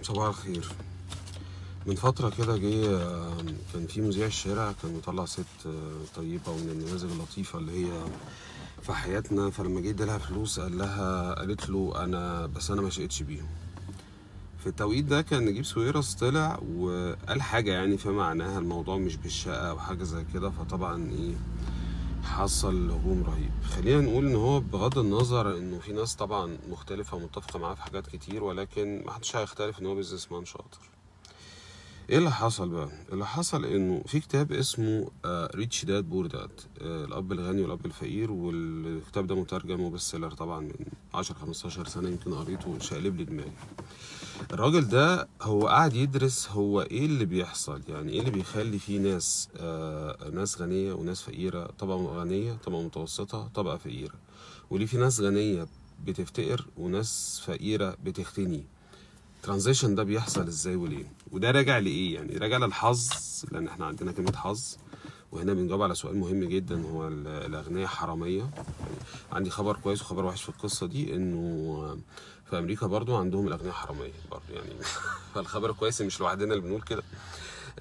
صباح الخير. من فترة كده جه كان في مذيع الشارع كان مطلع ست طيبة ومن النماذج اللطيفة اللي هي في حياتنا. فلما جه ادالها فلوس قال لها، قالت له انا بس انا ما شقتش بيهم. في التوقيت ده كان نجيب ساويرس طلع وقال حاجة يعني في معناها الموضوع مش بالشقة أو حاجة زي كده، فطبعا ايه حصل هجوم رهيب. خلينا نقول ان هو بغض النظر انه في ناس طبعا مختلفة ومتفقة معاه في حاجات كتير، ولكن ما حدش هيختلف ان هو businessman شاطر. ايه اللي حصل بقى؟ اللي حصل انه في كتاب اسمه Rich Dad Poor Dad، الاب الغني والاب الفقير، والكتاب ده مترجم و best seller طبعا من 10 15 سنة يمكن قريته، شقلب لي دماغي. الراجل ده هو قاعد يدرس هو ايه اللي بيحصل، يعني ايه اللي بيخلي فيه ناس ناس غنية وناس فقيرة، طبقة غنية، طبقة متوسطة، طبقة فقيرة، وليه في ناس غنية بتفتقر وناس فقيرة بتغتني. transition ده بيحصل ازاي وليه؟ وده راجع لايه؟ يعني راجع للحظ، لان احنا عندنا كلمة حظ، وهنا بنجاوب على سؤال مهم جدا، هو الاغنياء حرامية؟ يعني عندي خبر كويس وخبر وحش في القصة دي، انه في امريكا برضو عندهم الاغنياء حرامية برضو يعني. فالخبر الكويس مش لوحدنا اللي بنقول كده،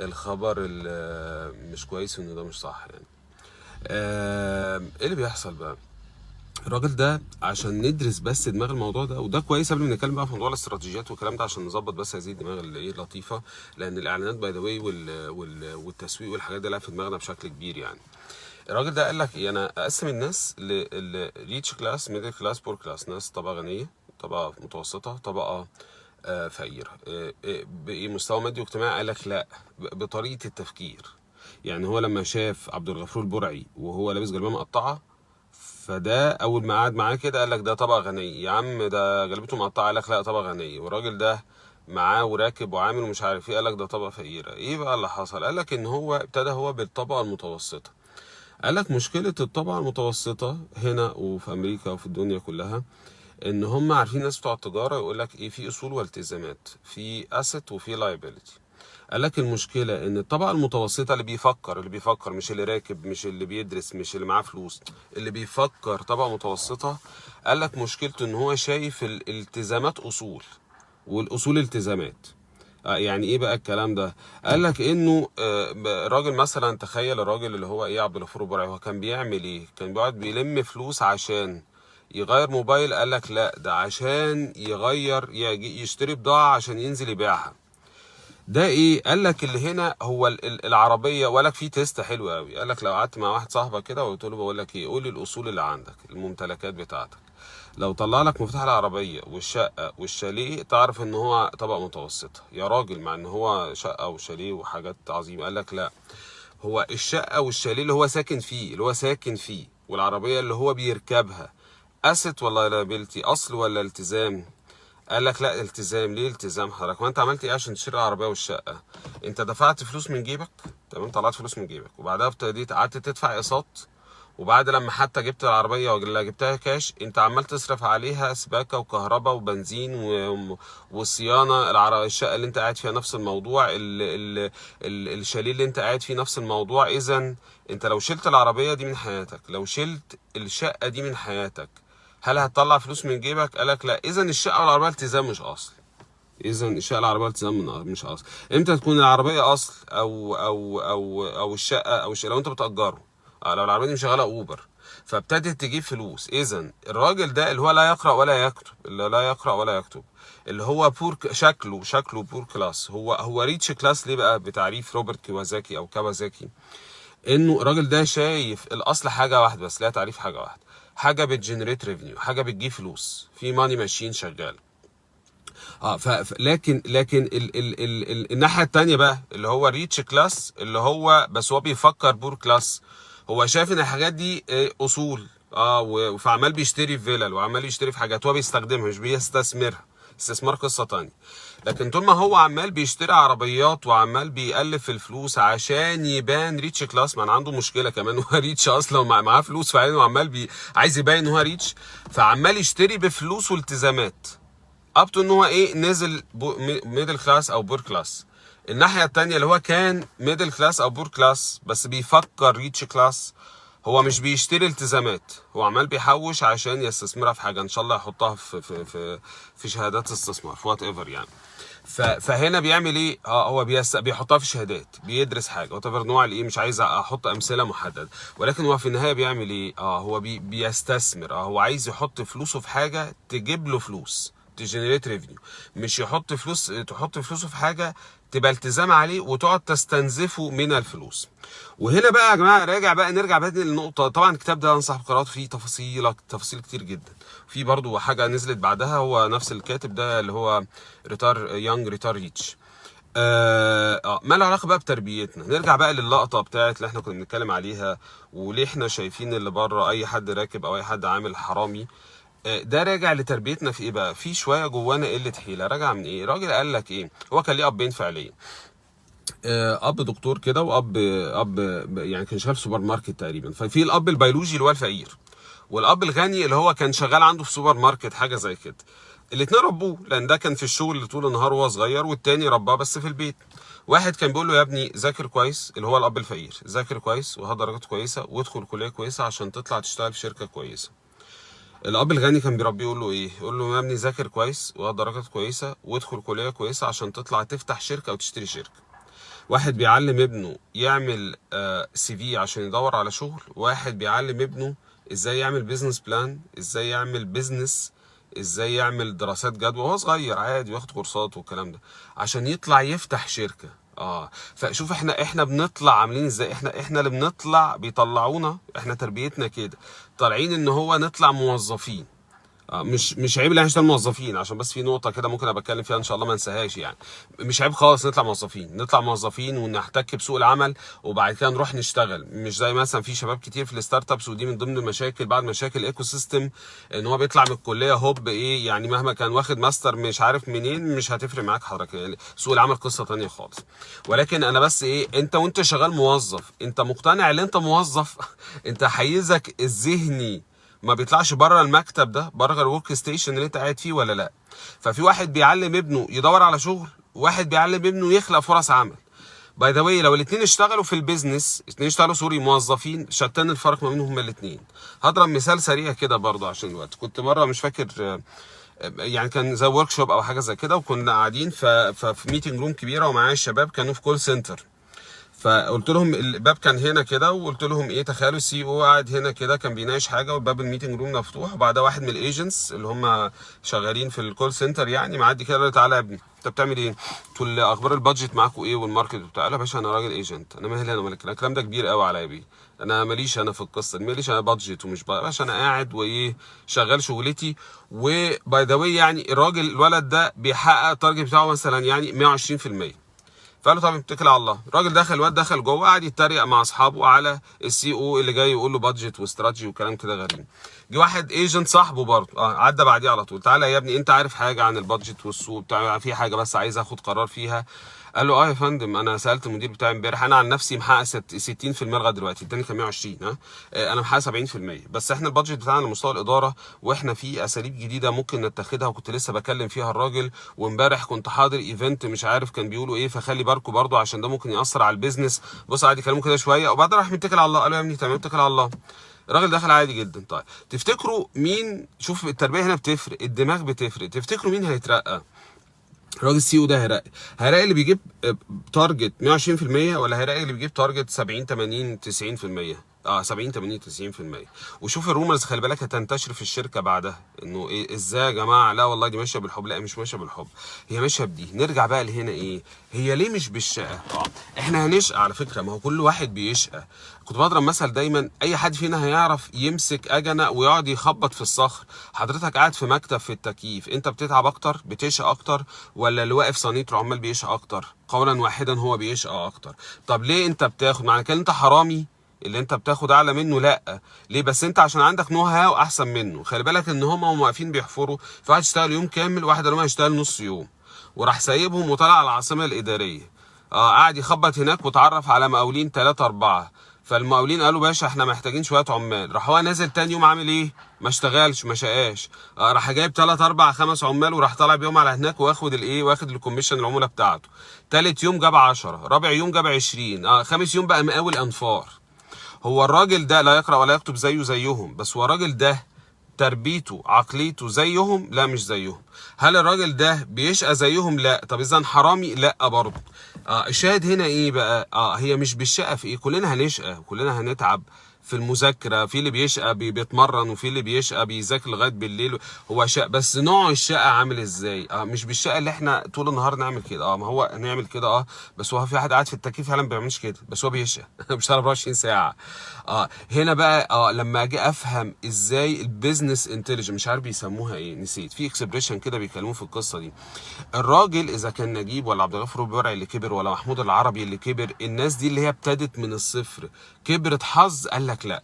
الخبر اللي مش كويس انه ده مش صح يعني. ايه اللي بيحصل بقى؟ الراجل ده عشان ندرس بس دماغ الموضوع ده، وده كويس قبل ما نتكلم بقى في موضوع الاستراتيجيات والكلام ده، عشان نظبط بس هذه الدماغ اللي ايه لطيفة، لان الاعلانات by the way والتسويق والحاجات دي لها في دماغنا بشكل كبير يعني. الراجل ده قال لك ايه؟ انا اقسم الناس ل rich class، middle class، poor class، ناس طبقه غنية، طبقه متوسطه، طبقه فقيرة. بايه؟ مستوى مادي واجتماعي؟ قال لك لا، بطريقة التفكير. يعني هو لما شاف عبد الغفور البرعي وهو لابس جلابية مقطعه، فده اول ما قعد معاه كده قال لك ده طبقه غنية. يا عم ده جلابيته مقطعه، قال لك لا طبقه غنية. والراجل ده معاه وراكب وعامل ومش عارف ايه، قال لك ده طبقه فقيرة. ايه بقى اللي حصل؟ قال لك ان هو ابتدى هو بالطبقه المتوسطة. قال لك مشكلة الطبقة المتوسطة هنا وفي امريكا وفي الدنيا كلها ان هم عارفين الناس بتوع التجارة يقول لك ايه، في اصول والتزامات، في asset وفي liability. قال لك المشكلة ان الطبقة المتوسطة اللي بيفكر، اللي بيفكر مش اللي راكب، مش اللي بيدرس، مش اللي معاه فلوس، اللي بيفكر طبقه متوسطه، قال لك مشكلته ان هو شايف الالتزامات اصول والاصول التزامات. يعني ايه بقى الكلام ده؟ قال لك انه راجل مثلا، تخيل الراجل اللي هو ايه عبد الغفور البرعي، هو كان بيعمل ايه؟ كان بيقعد بيلم فلوس عشان يغير موبايل؟ قال لك لا، ده عشان يغير يشتري بضاعة عشان ينزل يبيعها. ده ايه؟ قال لك اللي هنا هو العربية. وقال لك في test حلو قوي، قال لك لو قعدت مع واحد صاحبك كده وقلت له بقول لك ايه، قول لي الاصول اللي عندك، الممتلكات بتاعتك، لو طلع لك مفتاح العربية والشقه والشاليه تعرف ان هو طبقه متوسطه. يا راجل، مع ان هو شقه وشاليه وحاجات عظيمة. قال لك لا، هو الشقة والشاليه اللي هو ساكن فيه، اللي هو ساكن فيه، والعربية اللي هو بيركبها، asset ولا liability؟ اصل ولا التزام؟ قال لك لا التزام. ليه التزام حضرتك؟ ما انت عملت ايه عشان تشتري العربية والشقه؟ انت دفعت فلوس من جيبك، تمام، طلعت فلوس من جيبك، وبعدها ابتديت قعدت تدفع اقساط، وبعد لما حتى جبت العربية ولا جبتها كاش، انت عمال تصرف عليها سباكه وكهرباء وبنزين وصيانة. الشقة اللي انت قاعد فيها نفس الموضوع، الشاليه اللي انت قاعد فيه نفس الموضوع. اذا انت لو شلت العربية دي من حياتك، لو شلت الشقة دي من حياتك، هل هتطلع فلوس من جيبك؟ قالك لا. اذا الشقة والعربية التزام مش اصل. اذا الشقة العربية التزام مش اصل. امتى تكون العربية اصل او الشقة او الشقة؟ لو انت بتاجره، لو العربية دي مش شغالة اوبر فابتدت تجيب فلوس. اذا الراجل ده اللي هو لا يقرا ولا يكتب، اللي لا يقرا ولا يكتب، اللي هو poor، شكله poor class، هو rich class. ليه بقى؟ بتعريف روبرت كيوازاكي او كawasaki، انه الراجل ده شايف الاصل حاجة واحدة بس، لا تعريف حاجة واحدة، حاجة بت generate revenue، حاجة بتجيب فلوس، في money machine شغال. لكن ال ال ال ال الناحية التانية بقى اللي هو rich class، اللي هو بس هو بيفكر poor class، هو شايف ان الحاجات دي اصول، فعمال بيشتري في فيلل وعمال يشتري في حاجات هو بيستخدمها مش بيستثمرها. استثمار قصة تانية. لكن طول ما هو عمال بيشتري عربيات وعمال بيألف الفلوس عشان يبان rich class، ما انا عنده مشكلة كمان، هو rich اصلا ومعاه فلوس في عينه وعمال عايز يبين ان هو rich، فعمال يشتري بفلوس والتزامات، up to ان هو ايه نزل middle class او poor class. الناحية التانية اللي هو كان middle class او poor class بس بيفكر rich class، هو مش بيشتري التزامات، هو عمال بيحوش عشان يستثمرها في حاجه، ان شاء الله يحطها في شهادات استثمار، في whatever يعني. فهنا بيعمل ايه؟ هو بيحطها في شهادات، بيدرس حاجه، whatever نوع الايه، مش عايز احط امثلة محدده، ولكن هو في النهاية بيعمل ايه؟ هو بيستثمر. هو عايز يحط فلوسه في حاجة تجيب له فلوس، ت generate revenue، مش يحط فلوس، تحط فلوسه في حاجة تبقى التزام عليه وتقعد تستنزفه من الفلوس. وهنا بقى يا جماعة راجع بقى، نرجع بقى للنقطه. طبعا الكتاب ده انصح بقراءته، فيه تفاصيل كتير جدا. في برضو حاجة نزلت بعدها، هو نفس الكاتب ده اللي هو retire young retire rich. ما له علاقة بقى بتربيتنا. نرجع بقى للقطه بتاعت اللي احنا كنا بنتكلم عليها، وليه احنا شايفين اللي بره اي حد راكب او اي حد عامل حرامي. ده راجع لتربيتنا في ايه بقى؟ في شوية جوانا قلة حيله. راجع من ايه؟ راجل قال لك ايه؟ هو كان ليه ابين فعليا، اب دكتور كده، واب اب يعني كان شغال في سوبر ماركت تقريبا. ففي الاب البيولوجي اللي هو الفقير، والاب الغني اللي هو كان شغال عنده في سوبر ماركت حاجة زي كده. الاتنين ربوه، لان ده كان في الشغل طول النهار وهو صغير، والتاني رباه بس في البيت. واحد كان بيقول له يا ابني ذاكر كويس، اللي هو الاب الفقير، ذاكر كويس وهات درجات كويسة وادخل كليه كويسة عشان تطلع تشتغل في شركة كويسة. الاب الغني كان بيربيه يقول له ايه؟ يقول له يا ابني ذاكر كويس وهات درجات كويسة وادخل كليه كويسة عشان تطلع تفتح شركة او تشتري شركة. واحد بيعلم ابنه يعمل CV عشان يدور على شغل، واحد بيعلم ابنه ازاي يعمل business plan، ازاي يعمل business، ازاي يعمل دراسات جدوى وهو صغير عادي، وياخد كورسات والكلام ده عشان يطلع يفتح شركة. فشوف احنا بنطلع عاملين ازاي. احنا اللي بنطلع بيطلعونا، احنا تربيتنا كده طالعين ان هو نطلع موظفين. مش عيب ان احنا نشتغل موظفين، عشان بس في نقطة كده ممكن ابقى اتكلم فيها ان شاء الله ما انساهاش يعني. مش عيب خالص نطلع موظفين، نطلع موظفين ونحتك بسوق العمل وبعد كده نروح نشتغل. مش زي مثلا في شباب كتير في ال startups، ودي من ضمن المشاكل بعد مشاكل ال ecosystem، ان هو بيطلع من الكلية هوب ايه يعني، مهما كان واخد ماستر مش عارف منين، مش هتفرق معاك حضرتك يعني. سوق العمل قصة تانية خالص. ولكن انا بس ايه، انت وانت شغال موظف انت مقتنع ان انت موظف، انت حيزك الذهني ما بيطلعش بره المكتب ده، بره ال work station اللي انت قاعد فيه ولا لا؟ ففي واحد بيعلم ابنه يدور على شغل، واحد بيعلم ابنه يخلق فرص عمل. by the way لو الاثنين اشتغلوا في ال business، الاثنين اشتغلوا sorry موظفين، شتان الفرق ما بينهم هما الاثنين. هضرب مثال سريع كده برضه عشان الوقت. كنت مرة مش فاكر يعني كان زي workshop او حاجة زي كده، وكنا قاعدين في meeting room كبيرة ومعايا الشباب كانوا في call center. فقلت لهم الباب كان هنا كده، وقلت لهم ايه، تخيلوا ال CEO قاعد هنا كده كان بيناقش حاجة والباب ال meeting room مفتوح، وبعدها واحد من ال agents اللي هم شغالين في ال call center يعني معدي كده، قال له تعالى يا ابني انت بتعمل ايه؟ قلت له اخبار ال budget معاكم ايه وال market وبتاع؟ قال له يا باشا انا راجل agent، انا مالي انا مالك، الكلام ده كبير قوي عليا بيه، انا ماليش انا في القصة دي، ماليش انا budget ومش باشا، انا قاعد وايه شغال شغلتي. و by the way يعني الراجل الولد ده بيحقق ال target بتاعه مثلا يعني 120%. فقال له طب اتكل على الله. الراجل دخل، الواد دخل جوه قعد يتريق مع اصحابه على ال CEO اللي جاي يقول له budget و strategy وكلام كده غريب. جه واحد agent صاحبه برضه عدى بعديه على طول، تعالى يا ابني انت عارف حاجة عن ال budget والسوق بتاع، في حاجة بس عايز اخد قرار فيها. قال له اه يا فندم انا سالت المدير بتاعي امبارح، انا عن نفسي محقق 60% لغاية دلوقتي، التاني كان 120، ها انا محقق 70%، بس احنا ال budget بتاعنا على مستوى الادارة، واحنا في اساليب جديدة ممكن نتخذها، وكنت لسه بكلم فيها الراجل، وامبارح كنت حاضر event مش عارف كان بيقولوا ايه، فخلي بالكم برضو عشان ده ممكن ياثر على ال business. بص قعد يكلمه كده شوية وبعدين راح متكل على الله. قال له يا ابني تمام اتكل على الله. الراجل دخل عادي جدا. طيب تفتكروا مين، شوف التربية هنا بتفرق، الدماغ بتفرق، تفتكروا مين هيترقى؟ الراجل ال CEO ده هيرقي اللي بيجيب target 120% ولا هيرقي اللي بيجيب target 70 80 90%؟ 70 80 90%. وشوف ال rumors خلي بالك هتنتشر في الشركة بعدها، انه ايه ازاي يا جماعة، لا والله دي ماشية بالحب، لا مش ماشية بالحب، هي ماشية بدي. نرجع بقى لهنا، ايه هي ليه مش بالشقه؟ احنا هنشقى على فكرة، ما هو كل واحد بيشقى. كنت بضرب مثل دايما، اي حد فينا هيعرف يمسك اجنه ويقعد يخبط في الصخر. حضرتك قاعد في مكتب في التكييف، انت بتتعب اكتر، بتشقى اكتر، ولا اللي واقف سنيتر عمال بيشقى اكتر؟ قولا واحدا هو بيشقى اكتر. طب ليه انت بتاخد؟ معنى كده انت حرامي اللي انت بتاخد اعلى منه؟ لا، ليه؟ بس انت عشان عندك know how احسن منه. خلي بالك ان هم واقفين بيحفروا، فواحد اشتغل يوم كامل، واحد قال لهم هيشتغل نص يوم، وراح سايبهم وطلع على العاصمة الاداريه. قعد يخبط هناك واتعرف على مقاولين 3 4، فالمقاولين قالوا باشا احنا محتاجين شوية عمال. راح هو نازل تاني يوم عامل ايه؟ ما اشتغلش، ما شقاش، راح جايب 3 4 5 عمال وراح طالع بيهم على هناك واخد الايه، واخد ال commission العمولة بتاعته. تالت يوم جاب 10، رابع يوم جاب 20، خامس يوم بقى مقاول انفار. هو الراجل ده لا يقرأ ولا يكتب زيه زيهم، بس هو الراجل ده تربيته عقليته زيهم؟ لا مش زيهم. هل الراجل ده بيشقى زيهم؟ لا. طب اذا حرامي؟ لا برضه. الشاهد هنا ايه بقى؟ هي مش بالشقى في ايه، كلنا هنشقى كلنا هنتعب في المذاكرة، في اللي بيشقى بيتمرن، وفي اللي بيشقى بيذاكر لغاية بالليل، هو شقى، بس نوع الشقة عامل ازاي؟ مش بالشقة اللي احنا طول النهار نعمل كده، ما هو نعمل كده، بس هو في واحد قاعد في التكييف فعلا ما بيعملش كده، بس هو بيشقى مش 24 ساعة. هنا بقى لما اجي افهم ازاي ال business intelligence، مش عارف بيسموها ايه، نسيت، في expression كده بيتكلموا في القصة دي. الراجل اذا كان نجيب ولا عبد الغفور البرعي اللي كبر ولا محمود العربي اللي كبر، الناس دي اللي هي ابتدت من الصفر كبرت حظ؟ قال لك لا.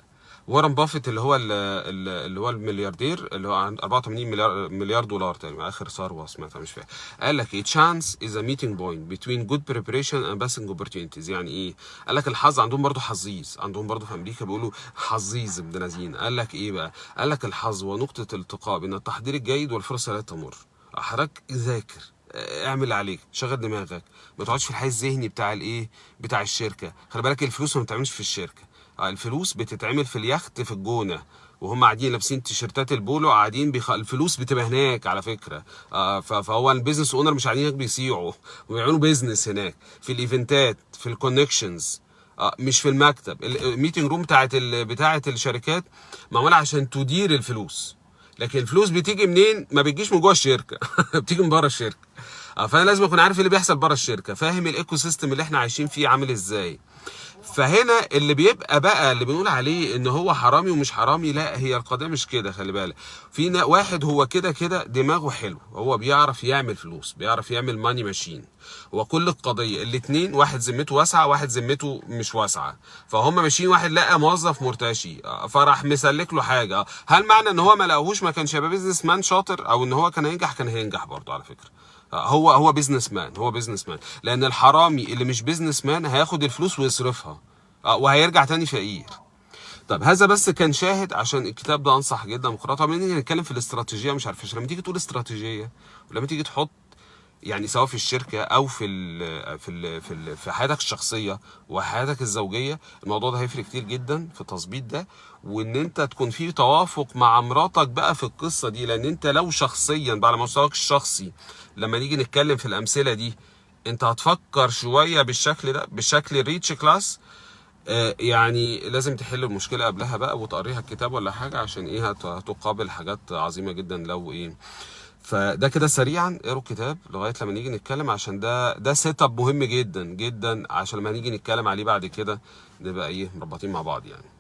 وارن بافيت اللي هو اللي هو الملياردير اللي هو عنده 84 مليار دولار تقريبا اخر ثروة سمعتها مش فاهم، قال لك ايه؟ chance is a meeting point between good preparation and passing opportunities. يعني ايه؟ قال لك الحظ عندهم برضو حظيظ، عندهم برضو في امريكا بيقولوا حظيظ ابن لذين. قال لك ايه بقى؟ قال لك الحظ هو نقطة التقاء بين التحضير الجيد والفرصة لا تمر. حضرتك ذاكر، اعمل اللي عليك، شغل دماغك، ما تقعدش في الحيز الذهني بتاع الايه، بتاع الشركة. خلي بالك الفلوس ما بتتعملش في الشركة، الفلوس بتتعمل في اليخت في الجونه، وهم قاعدين لابسين تيشيرتات البولو قاعدين الفلوس بتبقى هناك على فكرة. فهو ال business owner مش قاعدين هناك بيصيعوا ويعملوا business هناك في ال event ات في ال connections، مش في المكتب. ال meeting room بتاعت الشركات معمولة عشان تدير الفلوس، لكن الفلوس بتيجي منين؟ ما بتجيش من جوه الشركة بتيجي من بره الشركة. فانا لازم اكون عارف اللي بيحصل بره الشركة، فاهم ال ecosystem اللي احنا عايشين فيه عامل ازاي. فهنا اللي بيبقى بقى اللي بنقول عليه ان هو حرامي ومش حرامي، لا هي القضية مش كده. خلي بالك في واحد هو كده كده دماغه حلو، هو بيعرف يعمل فلوس، بيعرف يعمل money machine. هو كل القضية الاتنين، واحد ذمته واسعة واحد ذمته مش واسعة، فهم ماشيين. واحد لقى موظف مرتشي، فراح مسلك له حاجة. هل معنى ان هو ما لقاهوش ما كانش هيبقى businessman شاطر او ان هو كان هينجح؟ كان هينجح برضه على فكرة. هو businessman، هو businessman، لان الحرامي اللي مش businessman هياخد الفلوس ويصرفها، وهيرجع تاني فقير. طب هذا بس كان شاهد عشان الكتاب ده انصح جدا بقراءته. طبعا نيجي نتكلم في الاستراتيجية، مش عارف لما تيجي تقول استراتيجية ولما تيجي تحط يعني سواء في الشركة او في حياتك الشخصية وحياتك الزوجية، الموضوع ده هيفرق كتير جدا في التظبيط ده، وان انت تكون في توافق مع مراتك بقى في القصة دي. لان انت لو شخصيا بقى على مستواك الشخصي لما نيجي نتكلم في الامثلة دي انت هتفكر شوية بالشكل ده، بالشكل ال rich class. يعني لازم تحل المشكلة قبلها بقى وتقريها الكتاب ولا حاجة، عشان ايه؟ هتقابل حاجات عظيمة جدا لو ايه. فده كده سريعا اقروا الكتاب لغاية لما نيجي نتكلم، عشان ده setup مهم جدا جدا، عشان لما نيجي نتكلم عليه بعد كده نبقى ايه مربطين مع بعض يعني.